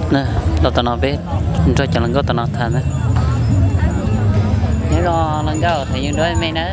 Los tom no peb nrog cov hluas nkauj tom no tham na. Nyob zoo hluas nkauj, thov yeej duab me na,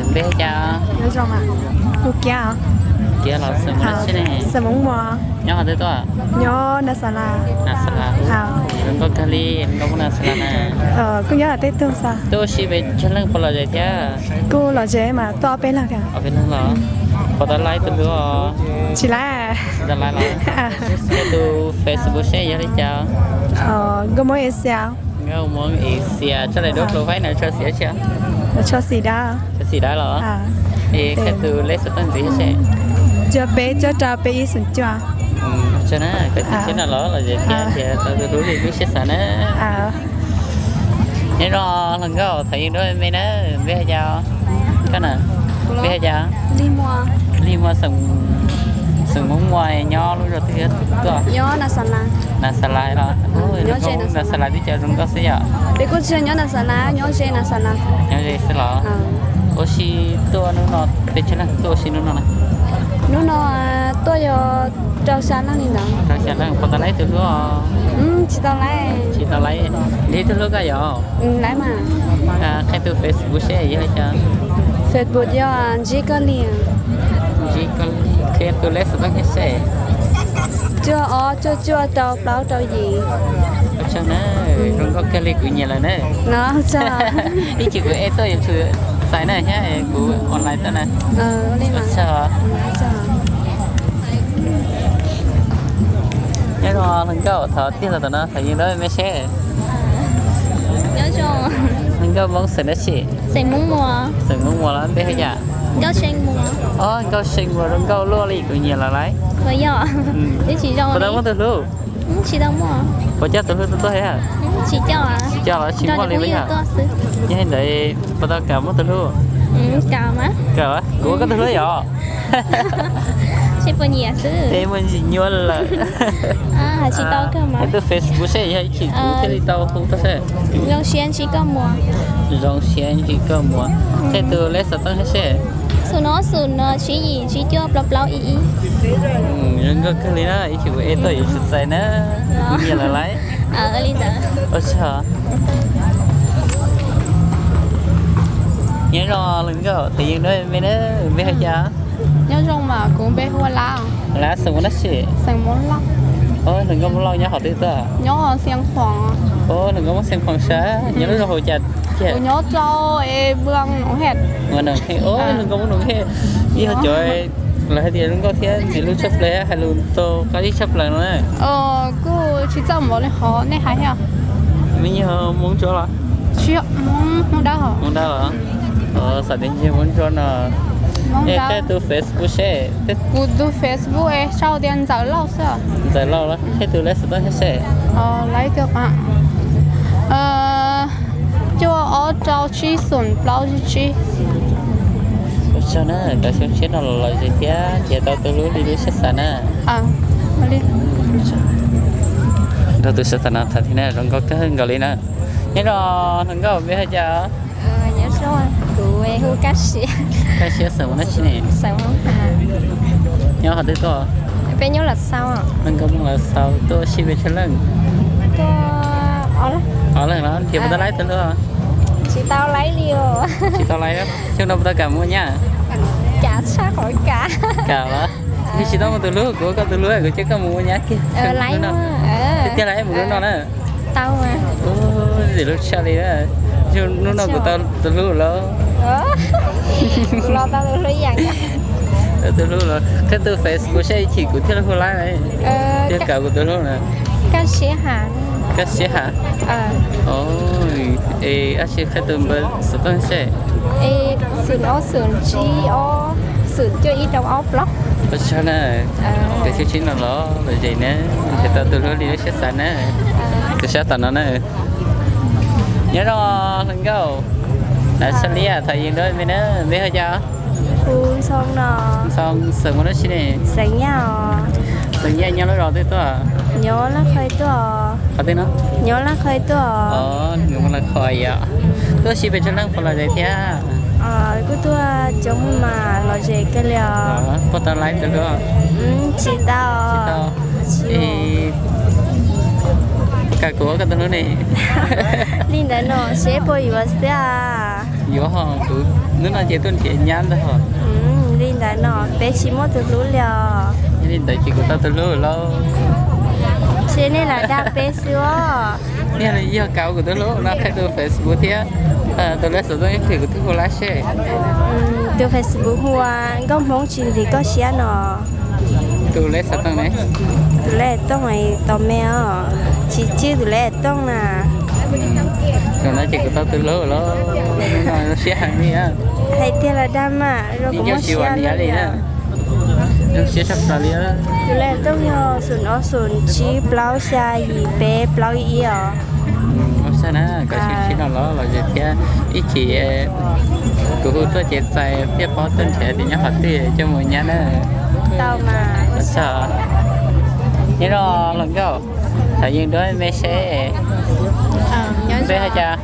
npe hu cas? Kiav los xeem Hmoob Muas. Nyob qhov twg tuaj? Nas Xas Las. Zoo nkauj kawg li, hluas nkauj Nas Xas Las na. Tuaj ua si pes tsawg leej puas lom zem thiab? Ob peb leeg los? Puas tau laib tus hlub os? Tsis tau laib los? Tus Facebook seb yog li cas? Nkauj Hmoob Asia. Tso daim duab hluas faib na, tso xim dab tsi? Tso xim dawb los? Es qhia tus lej xov tooj ntxiv seb. Cuaj peb cuaj rau peb ib xoom cuaj. Tso na, koj tus seb no los lom zem thiab tias tau tus hlub li lub siab xav na. Nyob zoo hluas nkauj, thov yeej duab me na, npe hu cas? Koj na, npe hu cas? Lig Muas, xeem Hmoob Muas, nyob lub zos twg tuaj? Nas Xas Las los? Nas Xas Las twb cov zoo nkauj xwb yom. Nyob ze xwb los? Ua si tuaj hnub no pes tsawg leej tuaj ua si hnub no na? Hnub no tuaj yog rau xya leej li ntawd. Rau xya leej, puas tau laib tus hlub? Tsis tau laib. Tsis tau laib. Nrhiav tus hlub koj yom? Qhia tus Facebook seb yog li cas? Facebook yog Ntsib Koj Lig. Ntsib Koj Lig, qhia tus lej xov tooj thiab seb. Cuaj ob cuaj cuaj rau plaub rau yim. Ua tsaug na, zoo nkauj kawg li, kuv nyiam lawm na. Ib chim kuv ej tuaj yuav tsum txais na, thiab kuv online tuaj na. Nyob zoo hluas nkauj, thov tiag los tom no, thov yeej duab me seb. Hluas nkauj Hmoob xeem dab tsi? Xeem Hmoob Muas los npe hu cas? Ob, Nkauj See Muas, zoo nkauj luaj li, kuv nyiam lawm lauj. Puas tau muaj tus hlub? Puas coj tus hlub tuaj tuaj thiab? Tsis coj los tsis muaj li yog? Yog li ntawd puas tau kam muaj tus hlub? Kam, kuv ua koj tus hlub yom? Muaj ntsis nyuaj lawm. Qhia tus Facebook seb yog ib chim kuv thiaj li tau hu tuaj seb. Zoo siab Ntsib Koj Muas. Qhia tus lej xov tooj thiab seb. Xum no xum no tsib yim tsib cuaj plaub plaub ib ib. Zoo nkauj kawg li na, ib chim kuv ej tuaj yuav tsum txais na. Kuv nyiam lawm lauj. Ua tsaug. Nyob zoo hluas nkauj, thov yeej duab me na, npe hu cas? Nyob zoo mas, kuv npe hu ua Lab. Lab xeem Hmoob dab tsi? Hluas nkauj Hmoob Lauj nyob qhov twg tuaj? Hluas nkauj Hmoob Xeev Khuam sab, nyob lub zos hauv cas? Kuv nyob rau Npoo Noom Hej. Hluas nkauj Hmoob Noom Hej, yog cov lawv hais tias zoo nkauj thiab ntxim hlub tshaj plaws, hais lus tau qab zib tshaj plaws no na. Kuj tsis txawj npaum li qhov nej hais thiab. Neb yog Hmoob Ntsuab los? Hmoob Dawb. Hmoob Dawb los? Xav tias yog Hmoob Ntsuab no. Es qhia tus Facebook seb. Kuv tus Facebook es sau tias Ntxawm Lauj xwb. Ntxawm Lauj los? Qhia tus lej xov tooj thiab seb. Cuaj ob rau tsib xoom plaub tsib tsib. Ua tsaug na, koj xyoo tshiab no los lom zem thiab nrhiav tau tus hlub li lub siab xav na. Nrog tus sawv tam no tham thiab na, zoo nkauj kawg nkaus li na. Nyob zoo hluas nkauj, npe hu cas? Kuv hu Kaj Siab. Kaj Siab xeem Hmoob dab tsi ne? Nyob qhov twg tuaj? Peb nyob Los Xaus. Hluas nkauj Hmoob Los Xaus, tuaj ua si pes tsawg leej? Ob leeg los? Nrhiav puas tau laib tus hlub? Tsis tau laib li os. Tsis tau laib. Xyoo no puas tau kam mus ua nyab? Kam tshaj qhov kam. Kam los? Yog tsis tau muaj tus hlub, kuv ua koj tus hlub, kuv coj koj mus ua nyab kiag. Tiag tiag los mus lub no na. Tau mas. Ntxim hlub tshaj li na. Hnub no kuv tau tus hlub lawm. Los tau tus hlub ib yam. Tau tus hlub lawm, qhia tus Facebook seb ib chim kuv thiaj li hu laib. Thiaj kam kuv tus hlub na. Kaj Siab Has. Kaj Siab Has. Es dab tsi, qhia tus npawb xov tooj seb. Xum ob xum tsib ob xum cuaj ib rau ob plaub. Ua tsaug na. Tus xyoo tshiab no los lom zem na, nrhiav tau tus hlub li lub siab xav na. Tus sab tom no na. Nyob zoo hluas nkauj. Nav Xas Lias, thov yeej duab me na, npe hu cas? Ntxhoo no. Ntxhoo xeem Hmoob dab tsi ne? Xeem Nyaj os. Xeem Nyaj nyob lub zos twg tuaj? Nyob Laj Khoi tuaj. Qhov twg no? Nyob Laj Khoi tuaj. Nyob Laj Khoi yom. Tuaj ua si pes tsawg leej puas lom zem thiab? Kuj tuaj coob mas lom zem kawg li os. Puas tau laib tus hlub? Tsis tau. Tsis tau. Es Kawm kuv ua koj tus hlub ne. Li ntawd no seb puas yuav xwb a. Yuav ho, kuv hnub no ces tuaj nrhiav nyab ntag ho. Li ntawd no peb tsis muaj tus hlub li os. Yog li ntawd ces kuv tau tus hlub lauj. Seb nej lam dag peb xwb os. Yog li yog kawm kuv tus hlub no qhia tus Facebook thiab tus lej xov tooj ib pliag kuv twb hu lab seb. Tus Facebook hu ua Nkauj Hmoob tsis ntxiv koj siab no. Tus lej xov tooj ne? Tus lej tooj tos me os, tsis cwj tus lej tooj na. Zaum no ces kuv tau tus hlub lawm, zoo siab heev li. Hais tiag los dag mas, zoo kuv muaj siab li. Zoo siab tshaj plaws li. Tus lej tooj yog xoom ob xoom tsib plaub xya yim peb plaub ib os. Ua tsaug na, koj siab no los los thiab ib chim kuv hu tuaj ces txais thiaj paub tuaj nrhiav tias nyob qhov twg coj mus nyab na. Tau mas. Ua tsaug. Nyob zoo hluas nkauj, thov yees duab me seb. Npe hu cas?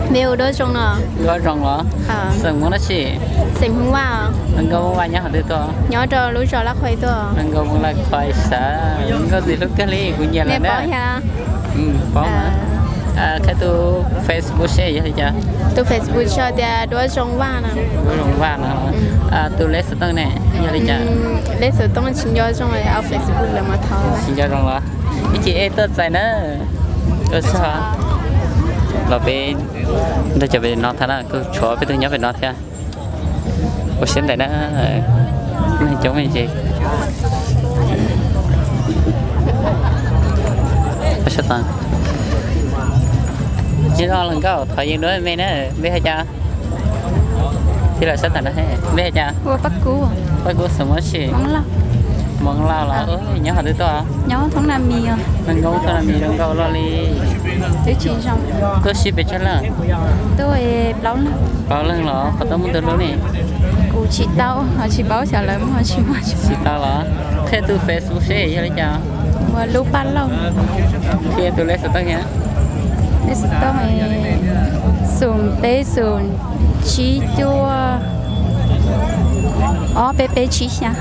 Npe hu Duab Zoo no. Duab Zoo los? Xeem Hmoob dab tsi? Xeem Hmoob Vaj. Hluas nkauj Hmoob Vaj nyob qhov twg tuaj? Nyob rau lub zos Laj Qhoi tuaj. Hluas nkauj Hmoob Laj Qhoi sav, hluas nkauj ntxim hlub kawg li, kuv nyiam lawm na. Paub mas. Qhia tus Facebook seb yog li cas. Tus Facebook tso tias Duab Zoo Vaj no. Duab Zoo Vaj no. Tus lej xov tooj ne yog li cas? Lej xov tooj tsis nco zoo, Facebook lawm mas thov. Tsis nco zoo los? Ib chim es tuaj txais na. Ua tsaug. Los peb nrog cov pem no tag na, kuj tshuav peb tug nyob pem no thiab. Ua siab ntev na, neeg coob me ntsis. Nyob zoo hluas nkauj, thov yees duab me na, npe hu cas? Tij laug sab tag no, npe hu cas? Paj Kub, xeem Hmoob dab tsi? Hmoob Lauj los? Nyob qhov twg tuaj? Hluas nkauj Thoob Nab Mis zoo nkauj luaj li. Tuaj sib pes tsawg leej? Plaub leeg los? Puas tau muaj tus hlub ne? Kuv tsis tau, ho tsis paub xyov lawv muaj tsis muaj. Tsis tau los? Qhia tus Facebook seb yog li cas. Ua lub Paj Lauj. Qhia tus lej xov tooj thiab. Lej xov tooj xoom peb xoom tsib cuaj ob peb peb tsib xya.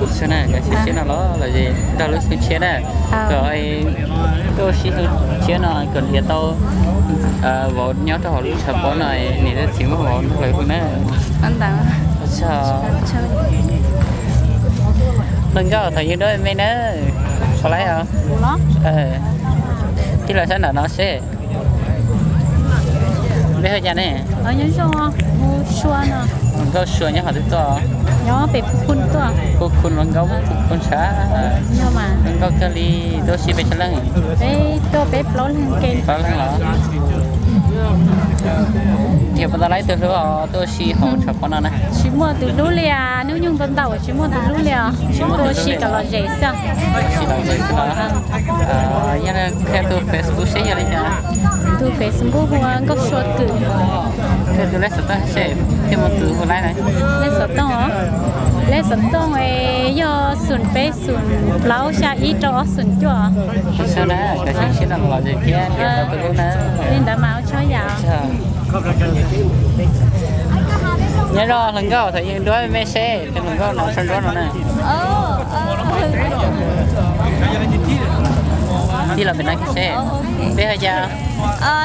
Ua tsaug na, koj siab no los los nrog lub xyoo tshiab na, kom tuaj sib hlub tshiab no kom nrhiav tau vauv nyob rau hauv lub tshav pob no, niam thiab txiv muab vauv nrog lawv hu na. Hluas nkauj, thov yees duab me na. Qhov laib os. Tij laug sab nram no seb. Npe hu cas ne? Nkauj Sua nyob qhov twg tuaj? Pub Khun, hluas nkauj Pub Khun sav. Hluas nkauj kawg li, tuaj sib pes tsawg leej? Plaub leeg los? Yog puas tau laib tus hlub tuaj sib hauv tshav pob no na? Tsis muaj tus hlub li as, hnub nyoog ntau ntau tsis muaj tus hlub li os. Tuaj sib kom lom zem xwb. Yog qhia tus Facebook seb yog li cas. Tus Facebook hu ua Nkauj Sua Kwm. Qhia tus lej xov tooj seb thiaj muaj tus hu laib na. Lej xov tooj, lej xov tooj yog xoom peb xoom plaub xya ib rau ob xoom cuaj. Ua tsaug na, koj siab no los thiab nrhiav tau tus hlub na. Li ntawd mas ua tsaug yam. Nyob zoo hluas nkauj, thov yees duab me seb, tus hluas nkauj no tsho nruab no na. Tij laug pem no seb, npe hu cas?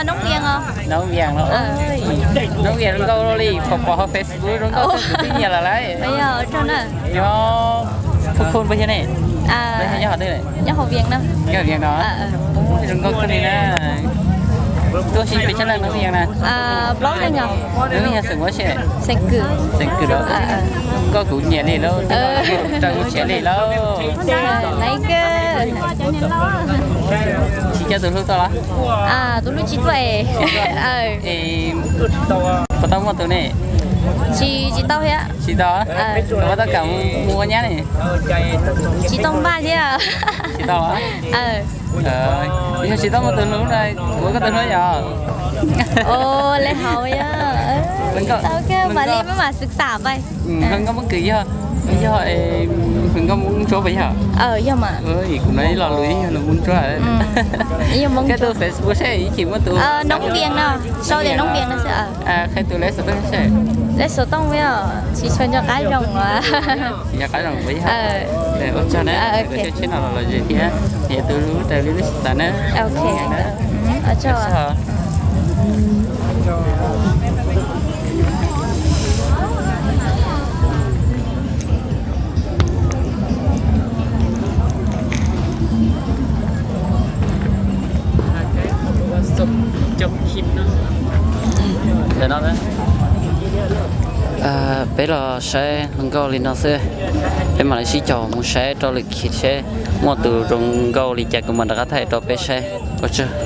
Noob Vias los? Noob Vias zoo nkauj li, pom pom hauv Facebook zoo nkauj kawg, kuv twb nyiam lawm lauj. Nyob Pub Khun puas yog ne? Nyob qhov twg? Nyob Vias no. Zoo nkauj kawg li na. Tuaj sib pes tsawg leej Noob Vias na? Noob Vias xeem Hmoob dab tsi? Xeem Kwm los? Nkauj kuv nyiam li lauj, raws kuv siab li lauj. Tsis coj tus hlub tuaj los? Tus hlub tsis tuaj. Puas tau muaj tus ne? Tsis, tsis tau thiab. Tsis tau? Puas tau kam mus ua nyab ne? Tsis tau npaj thiab. Tsis tau los? Yog tsis tau muaj tus hlub no, ua koj tus hlub yom? Lej hauv yog. Tau kawg, mam li mam mam xwm xam pais. Hluas nkauj Moob Kws yog, yog hluas nkauj Moob Ntsuab puas yog? Yog mas. Kuv hnov ib lo lus yog hluas nkauj Moob Ntsuab. Koj tus Facebook seb ib chim muaj tus. Noob Npias no, sau tias Noob Npias no xwb. Qhia tus lej xov tooj seb. Lej xov tooj yog tsis tshua nco qab zoo. Tsis nco qab zoo puas yog? Ua tsaug na, koj tsheb no los los zem thiab, yog tus lub raws li lub sij xav na. Peb los saib hluas nkauj li no xwb, peb mam li sib caum mus saib rau lwm khis seb muaj tus zoo nkauj li cas kuv mam rov qab thaij rau peb saib. Ua tsaug.